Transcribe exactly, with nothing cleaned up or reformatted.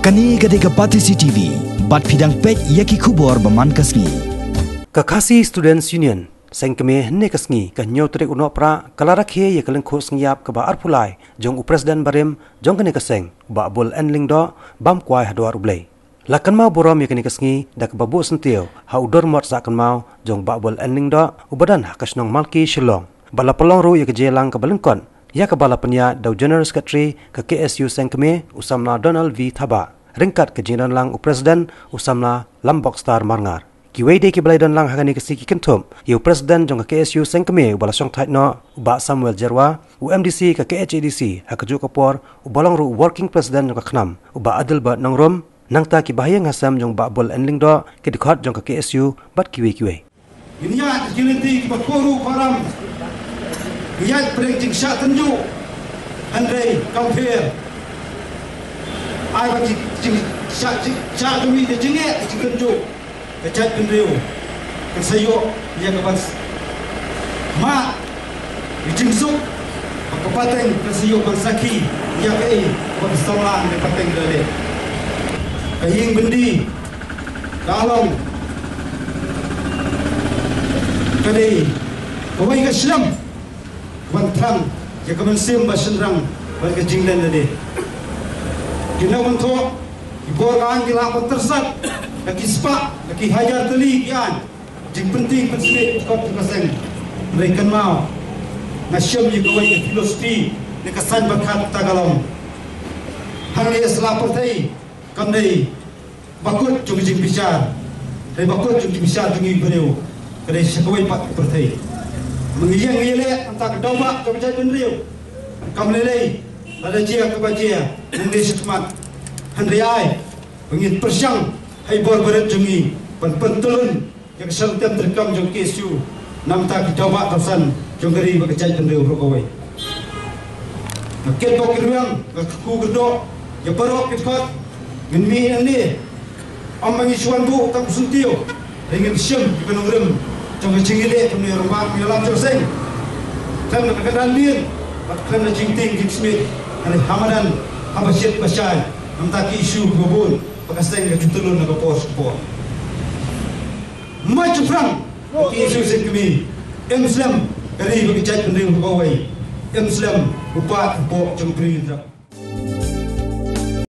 Kane ka dei ka Batesi T V, bad phi dang peit ïa ki khubor ba man ka sngi. Ka Khasi Students Union Seng Kmie hynne ka sngi ka hynñiew tarik u Nohprah ka la rakhe ïa ka lyngkhuh sngi ïap kaba arphew lai jong u President barim jong kane ka seng, Bah Bull N Lyngdoh, bam kwai ha dwar U Blei. La kynmaw burom ïa kane ka sngi da kaba buh syntiew ha u Dormot Sahkynmaw jong Bah Bull N Lyngdoh, uba don ha ka shnong Malki, Shillong. Bad la pynlong ruh ïa ka jingïalang kaba lyngkot, ïa kaba la pynïaid da u General Secretary ka K S U Seng Kmie, u samla Donald V Thabah, ryngkat ka jingdon lang u President, u samla Lambokstar Marngar. Kiwei de kiba la ïadon lang ha kane ka sngi ki kynthup ïa u President jong ka K S U Seng Kmie uba la shongthait noh, u Bah Samuel Jyrwa, u M D C ka K H A D C ha kajuh ka por, uba long ruh u Working President jong ka KHNAM, u Bah Adelbert Nongrum, nangta ki bahaïing hasem jong Bah Bull N Lyngdoh, ki dkhot jong ka K S U, bad kiwei kiwei. Ngin ïaid ki lynti kiba koru koram. Ngin ïaid pdeng jingshah tynjuh. Hynrei kam pher, ai ba ki jingshah, jingshah jong ngi, ka jingeh, ka jingtynjuh, ka jaitbynriew kan sa ïoh ïa ka ban s-, mad ïa ka jingsuk, bad ka pateng kan sa ïoh ban sakhi ïa kaei kaba ka samla ne ka pateng ka la leh. Ka ïing byndi ka long, ka dei kawei ka shlem ban thrang ïa ka mynsiem ba shynrang bad ka jingleh lade. Ki nongkynthoh, ki bor ka aiñ ki lah ban tyrsad da ki spah, da ki hajar tylli ki aiñ, jingpynti pynsmit kot jong ka seng. Hynrei kynmaw, nga shem ïa kawei ka philosophy ne ka saiñ bakhat, ta ka long, hangne ha sla pyrthei kam dei bakut jong ka jingbishar, hynrei bakut jong ka jingbishar jong ngi briew ka dei sha kawei pat ka pyrthei. Ma ngi ïeng ngi leh, mynta ka daw ba jong ka jaitbynriew kam lei lei, lada jia kaba jia, nang dei shakhmat. Hynrei ai ba ngin pyrshang ha i bor barit jong ngi ban pyntyllun ïa ka shong tem treikam jong K S U na ka bynta ki daw ba daw san jong ka ri bad ka jaitbynriew baroh kawei. Nga kyrpad, ki rwiang, nga kyrkhu kyrdoh ïa baroh ki dkhot. Ngin mih nangne, ym ba ngi shu wan buh tang u syntiew, hynrei ngin shim ïa ka nongrim jong ka jingïaleh kumne rangbah ïalam jong ka seng. Khlem na ka dang dien bad khlem na jingtieng jingsmit, hynrei ha madan, haba shit ba shai, na ka bynta ki issue kiba bun ba ka seng ka ju tyllun ha ka por sha ka por. Ym shiphrang ki issue seng kmie, ym slem ka ri bad ka jaitbynriew kawei, ym slem u paid u pop jong ka ri.